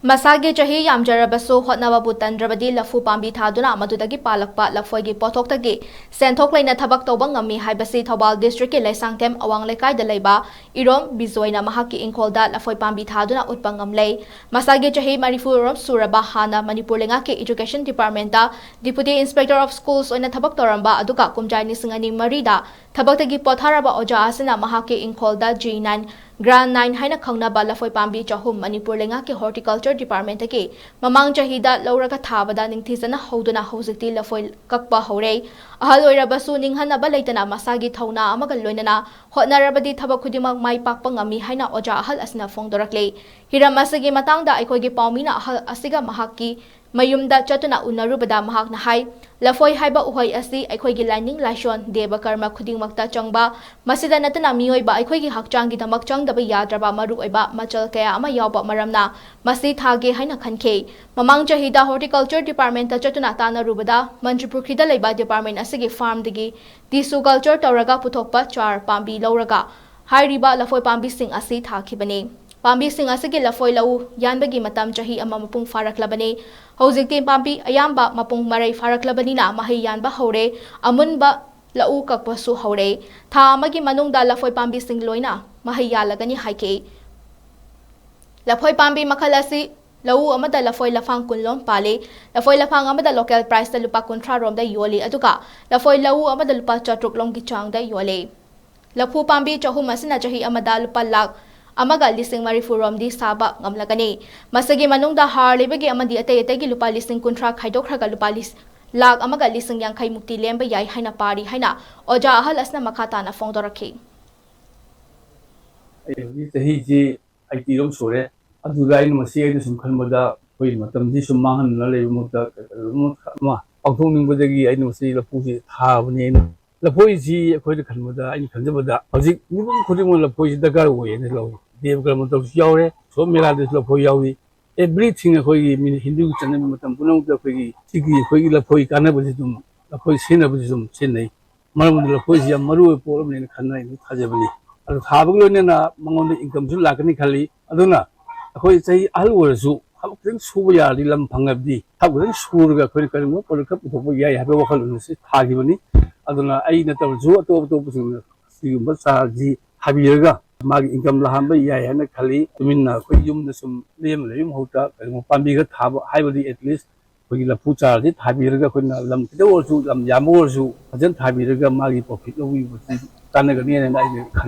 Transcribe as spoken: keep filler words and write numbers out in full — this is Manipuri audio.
ꯃꯁꯥꯒꯤ ꯆꯍꯤ ꯌꯥꯝꯖꯔꯕꯁꯨ ꯍꯣꯠꯅꯕꯕꯨ ꯇꯟꯗ꯭ꯔꯕꯗꯤ ꯂꯐꯨ ꯄꯥꯝꯕꯤ ꯊꯥꯗꯨꯅ ꯃꯗꯨꯗꯒꯤ ꯄꯥꯜꯂꯛꯄ ꯂꯐꯣꯏꯒꯤ ꯄꯣꯠꯊꯣꯛꯇꯒꯤ ꯁꯦꯟꯊꯣꯛ ꯂꯩꯅ ꯊꯕꯛ ꯇꯧꯕ ꯉꯝꯃꯤ ꯍꯥꯏꯕꯁꯤ ꯊꯧꯕꯥꯜ district ꯀꯤ ꯂꯩꯁꯥꯡꯊꯦꯝ ꯑꯋꯥꯡ ꯂꯩꯀꯥꯏꯗ ꯂꯩꯕ ꯏꯔꯣꯝ ꯕꯤꯖꯣꯏꯅ ꯃꯍꯥꯛꯀꯤ ꯏꯪꯈꯣꯜꯗ ꯂꯐꯣꯏ ꯄꯥꯝꯕꯤ ꯊꯥꯗꯨꯅ ꯎꯠꯄ ꯉꯝꯂꯦ꯫ ꯃꯁꯥꯒꯤ ꯆꯍꯤ ꯃꯔꯤꯐꯨ ꯔꯣꯝ ꯁꯨꯔꯕ ꯍꯥꯟꯅ ꯃꯅꯤꯄꯨꯔ ꯂꯩꯉꯥꯛꯀꯤ Education Department ꯇ Deputy Inspector of Schools ꯑꯣꯏꯅ ꯊꯕꯛ ꯇꯧꯔꯝꯕ ꯑꯗꯨꯒ ꯀꯨꯝꯖꯥ ꯂꯤꯁꯤꯡ ꯑꯅꯤ ꯃꯔꯤꯗ ꯊꯕꯛꯇꯒꯤ ꯄꯣꯊꯥꯔꯕ ꯑꯣꯖꯥ ꯑꯁꯤꯅ ꯃꯍꯥꯛꯀꯤ ꯏꯪꯈꯣꯜꯗ G nine, Grand nine ꯍꯥꯏꯅ ꯈꯪꯅꯕ ꯂꯐꯣꯏ ꯄꯥꯝꯕꯤ ꯆꯍꯨꯝ ꯃꯅꯤꯄꯨꯔ ꯂꯩꯉꯥꯛꯀꯤ Horticulture Department ꯇꯒꯤ ꯃꯃꯥꯡ ꯆꯍꯤꯗ ꯂꯧꯔꯒ ꯊꯥꯕꯗ ꯅꯤꯡꯊꯤꯖꯅ ꯍꯧꯗꯨꯅ ꯍꯧꯖꯤꯛꯇꯤ ꯂꯐꯣꯏ ꯀꯛꯄ ꯍꯧꯔꯦ꯫ ꯑꯍꯜ ꯑꯣꯏꯔꯕꯁꯨ ꯅꯤꯡꯍꯟꯅꯕ ꯂꯩꯇꯅ ꯃꯁꯥꯒꯤ ꯊꯧꯅꯥ ꯑꯃꯒ ꯂꯣꯏꯅꯅ ꯍꯣꯠꯅꯔꯕꯗꯤ ꯊꯕꯛ ꯈꯨꯗꯤꯡꯃꯛ ꯃꯥꯏ ꯄꯥꯛꯄ ꯉꯝꯃꯤ ꯍꯥꯏꯅ ꯑꯣꯖꯥ ꯑꯍꯜ ꯑꯁꯤꯅ ꯐꯣꯡꯗꯣꯔꯛꯂꯦ꯫ ꯍꯤꯔꯝ ꯑꯁꯤꯒꯤ ꯃꯇꯥꯡꯗ ꯑꯩꯈꯣꯏꯒꯤ ꯄꯥꯎꯃꯤꯅ ꯑꯍꯜ ꯑꯁꯤꯒ ꯃꯍꯥꯛꯀꯤ ꯃꯌꯨꯝꯗ ꯆꯠꯇꯨꯅ ꯎꯅꯔꯨꯕꯗ ꯃꯍꯥꯛꯅ ꯍꯥꯏ, "ꯂꯐꯣꯏ ꯍꯥꯏꯕ ꯎꯍꯩ ꯑꯁꯤ ꯑꯩꯈꯣꯏꯒꯤ ꯂꯥꯏꯅꯤꯡ ꯂꯥꯏꯁꯣꯟ, ꯗꯦꯕ ꯀꯔꯃ ꯈꯨꯗꯤꯡꯃꯛꯇ ꯆꯪꯕ, ꯃꯁꯤꯗ ꯅꯠꯇꯅ ꯃꯤꯑꯣꯏꯕ ꯑꯩꯈꯣꯏꯒꯤ ꯍꯛꯆꯥꯡꯒꯤꯗꯃꯛ ꯆꯪꯗꯕ ꯌꯥꯗ꯭ꯔꯕ ꯃꯔꯨꯑꯣꯏꯕ ꯃꯆꯜ ꯀꯌꯥ ꯑꯃ ꯌꯥꯎꯕ ꯃꯔꯝꯅ ꯃꯁꯤ ꯊꯥꯒꯦ ꯍꯥꯏꯅ ꯈꯟꯈꯤ"꯫ ꯃꯃꯥꯡ ꯆꯍꯤꯗ Horticulture Department ꯇ ꯆꯠꯇꯨꯅ ꯇꯥꯟꯅꯔꯨꯕꯗ ꯃꯟꯇ꯭ꯔꯤꯄꯨꯈ꯭ꯔꯤꯗ ꯂꯩꯕ department ꯑꯁꯤꯒꯤ farm ꯗꯒꯤ tissue culture ꯇꯧꯔꯒ ꯄꯨꯊꯣꯛꯄ ꯆꯥꯔ ꯄꯥꯝꯕꯤ ꯂꯧꯔꯒ ꯍꯥꯏꯔꯤꯕ ꯂꯐꯣꯏ ꯄꯥꯝꯕꯤꯁꯤꯡ ꯑꯁꯤ ꯊꯥꯈꯤꯕꯅꯤ꯫ ꯄꯥꯝꯕꯤꯁꯤꯡ ꯑꯁꯤꯒꯤ ꯂꯐꯣꯏ ꯂꯧꯎ ꯌꯥꯟꯕꯒꯤ ꯃꯇꯝ ꯆꯍꯤ ꯑꯃ ꯃꯄꯨꯡ ꯐꯥꯔꯛꯂꯕꯅꯤ꯫ ꯍꯧꯖꯤꯛꯇꯤ ꯄꯥꯝꯕꯤ ꯑꯌꯥꯝꯕ ꯃꯄꯨꯡ ꯃꯔꯩ ꯐꯥꯔꯛꯂꯕꯅꯤꯅ ꯃꯍꯩ ꯌꯥꯟꯕ ꯍꯧꯔꯦ, ꯑꯃꯨꯟꯕ ꯂꯧꯎ ꯀꯛꯄꯁꯨ ꯍꯧꯔꯦ꯫ ꯊꯥ ꯑꯃꯒꯤ ꯃꯅꯨꯡꯗ ꯂꯐꯣꯏ ꯄꯥꯝꯕꯤꯁꯤꯡ ꯂꯣꯏꯅ ꯃꯍꯩ ꯌꯥꯜꯂꯒꯅꯤ ꯍꯥꯏꯈꯤ꯫ ꯂꯐꯣꯏ ꯄꯥꯝꯕꯤ ꯃꯈꯜ ꯑꯁꯤ ꯂꯧꯎ ꯑꯃꯗ ꯂꯐꯣꯏ ꯂꯐꯥꯡ ꯀꯨꯟ ꯂꯣꯝ ꯄꯥꯜꯂꯤ꯫ ꯂꯐꯣꯏ ꯂꯐꯥꯡ ꯑꯃꯗ local price ꯇ ꯂꯨꯄꯥ ꯀꯨꯟꯊ꯭ꯔꯥ ꯔꯣꯝꯗ ꯌꯣꯜꯂꯤ, ꯑꯗꯨꯒ ꯂꯐꯣꯏ ꯂꯧꯎ ꯑꯃꯗ ꯂꯨꯄꯥ ꯆꯥꯇ꯭ꯔꯨꯛ ꯂꯣꯝꯒꯤ ꯆꯥꯡꯗ ꯌꯣꯜꯂꯤ꯫ ꯂꯐꯨ ꯄꯥꯝꯕꯤ ꯆꯍꯨꯝ ꯑꯁꯤꯅ ꯆꯍꯤ ꯑꯃꯗ ꯂꯨꯄꯥ ꯂꯥꯈ ꯑꯃꯒ ꯂꯤꯁꯤꯡ ꯃꯔꯤꯐꯨ ꯔꯣꯝꯗꯤ ꯁꯥꯕ ꯉꯝꯂꯒꯅꯤ꯫ ꯃꯁꯤꯒꯤ ꯃꯅꯨꯡꯗ ꯍꯥꯔ ꯂꯩꯕꯒꯤ ꯑꯃꯗꯤ ꯑꯇꯩ ꯑꯇꯩꯒꯤ ꯂꯨꯄꯥ ꯂꯤꯁꯤꯡ ꯀꯨꯟꯊ꯭ꯔꯥ ꯈꯥꯏꯗꯣꯛꯈ꯭ꯔꯒ ꯂꯨꯄꯥ ꯂꯤꯁ-, ꯂꯥꯈ ꯑꯃꯒ ꯂꯤꯁꯤꯡ ꯌꯥꯡꯈꯩ ꯃꯨꯛꯇꯤ ꯂꯦꯝꯕ ꯌꯥꯏ ꯍꯥꯏꯅ ꯄꯥꯔꯤ ꯍꯥꯏꯅ ꯑꯣꯖꯥ ꯑꯍꯜ ꯑꯁꯤꯅ ꯃꯈꯥ ꯇꯥꯅ ꯐꯣꯡꯗꯣꯔꯛꯈꯤ꯫ ꯑꯩ ꯍꯧꯖꯤꯛ ꯆꯍꯤꯁꯤ eighty ꯔꯣꯝ ꯁꯨꯔꯦ꯫ ꯑꯗꯨꯗ ꯑꯩꯅ ꯃꯁꯤ ꯑꯩꯅ ꯁꯨꯝ ꯈꯟꯕꯗ ꯑꯩꯈꯣꯏ ꯃꯇꯝꯁꯤ ꯁꯨꯝ ꯃꯥꯡꯍꯟꯗꯅ ꯂꯩꯕ ꯃꯍꯨꯠꯇ ꯀꯩꯅꯣꯝꯃ ꯑꯃ ꯄꯥꯡꯊꯣꯛꯅꯤꯡꯕꯗꯒꯤ ꯑꯩꯅ ꯃꯁꯤ ꯂꯐꯨꯁꯤ ꯊꯥꯕꯅꯤ꯫ ꯑꯩꯅ ꯂꯐꯣꯏꯁꯤ ꯑꯩꯈꯣꯏꯅ ꯈꯟꯕꯗ, ꯑꯩꯅ ꯈꯟꯖꯕꯗ ꯍꯧꯖꯤꯛ ꯃꯤꯄꯨꯝ ꯈꯨꯗꯤꯡꯃꯛ ꯂꯐꯣꯏꯁꯤ ꯗꯔꯀꯥꯔ ꯑꯣꯏꯌꯦꯅ ꯂꯧꯏ꯫ ꯗꯦꯕ ꯀꯔꯃ ꯇꯧꯕꯁꯨ ꯌꯥꯎꯔꯦ, ꯁꯣꯝ ꯃꯦꯂꯥꯗꯁꯨ ꯂꯐꯣꯏ ꯌꯥꯎꯏ꯫ Everything ꯑꯩꯈꯣꯏꯒꯤ ꯃꯤ ꯍꯤꯟꯗꯨꯒꯤ ꯆꯠꯅꯕꯤ ꯃꯇꯝ ꯄꯨꯝꯅꯃꯛꯇ ꯑꯩꯈꯣꯏꯒꯤ ꯁꯤꯒꯤ ꯑꯩꯈꯣꯏꯒꯤ ꯂꯐꯣꯏ ꯀꯥꯟꯅꯕꯁꯤ ꯑꯗꯨꯝ, ꯂꯐꯣꯏ ꯁꯤꯖꯤꯟꯅꯕꯁꯤ ꯑꯗꯨꯝ ꯁꯤꯖꯤꯟꯅꯩ꯫ ꯃꯔꯝ ꯑꯗꯨꯅ ꯂꯐꯣꯏꯁꯤ ꯌꯥꯝ ꯃꯔꯨ ꯑꯣꯏꯕ ꯄꯣꯠ ꯑꯃꯅꯦꯅ ꯈꯟꯅ ꯑꯩꯅ ꯊꯥꯖꯕꯅꯤ꯫ ꯑꯗꯨ ꯊꯥꯕꯒꯤ ꯂꯣꯏꯅꯅ ꯃꯉꯣꯟꯗ incomeꯁꯨ ꯂꯥꯛꯀꯅꯤ ꯈꯜꯂꯤ꯫ ꯑꯗꯨꯅ ꯑꯩꯈꯣꯏ ꯆꯍꯤ ꯑꯍꯜ ꯑꯣꯏꯔꯁꯨ ꯈꯤꯇꯪ ꯁꯨꯕ ꯌꯥꯔꯗꯤ, ꯂꯝ ꯐꯪꯉꯕꯗꯤ ꯊꯕꯛ ꯈꯤꯇꯪ ꯁꯨꯔꯒ ꯑꯩꯈꯣꯏꯅ ꯀꯔꯤꯒꯨꯝꯕ ꯄ꯭ꯔꯗꯛ ꯈꯔ ꯄꯨꯊꯣꯛꯄ ꯌꯥꯏ ꯍꯥꯏꯕ ꯋꯥꯈꯜꯂꯣꯟ ꯑꯁꯤ ꯊꯥꯈꯤꯕꯅꯤ꯫ ꯑꯗꯨꯅ ꯑꯩ ꯅꯠꯇꯕꯁꯨ ꯑꯇꯣꯞ ꯑꯇꯣꯞꯄꯁꯤꯡꯅ ꯁꯤꯒꯨꯝꯕ ꯆꯥꯔꯁꯤ ꯊꯥꯕꯤꯔꯒ ꯃꯥꯒꯤ ꯏꯟꯀꯝ ꯂꯥꯛꯍꯟꯕ ꯌꯥꯏ ꯍꯥꯏꯅ ꯈꯜꯂꯤ꯫ ꯇꯨꯃꯤꯟꯅ ꯑꯩꯈꯣꯏ ꯌꯨꯝꯗ ꯁꯨꯝ ꯂꯦꯝꯅ ꯂꯩꯕꯒꯤ ꯃꯍꯨꯠꯇ ꯀꯔꯤꯒꯨꯝꯕ ꯄꯥꯝꯕꯤ ꯈꯔ ꯊꯥꯕ ꯍꯥꯏꯕꯗꯤ, ꯑꯦꯠꯂꯤꯁ ꯑꯩꯈꯣꯏꯒꯤ ꯂꯐꯨ ꯆꯥꯔꯁꯤ ꯊꯥꯕꯤꯔꯒ ꯑꯩꯈꯣꯏꯅ ꯂꯝ ꯈꯤꯇꯪ ꯑꯣꯏꯔꯁꯨ, ꯂꯝ ꯌꯥꯝꯕ ꯑꯣꯏꯔꯁꯨ ꯐꯖꯅ ꯊꯥꯕꯤꯔꯒ ꯃꯥꯒꯤ ꯄ꯭ꯔꯣꯐꯤꯠ ꯂꯧꯕꯤꯕꯁꯤ ꯀꯥꯟꯅꯒꯅꯤ ꯍꯥꯏꯅ ꯑꯩꯅ ꯈꯜꯂꯤ꯫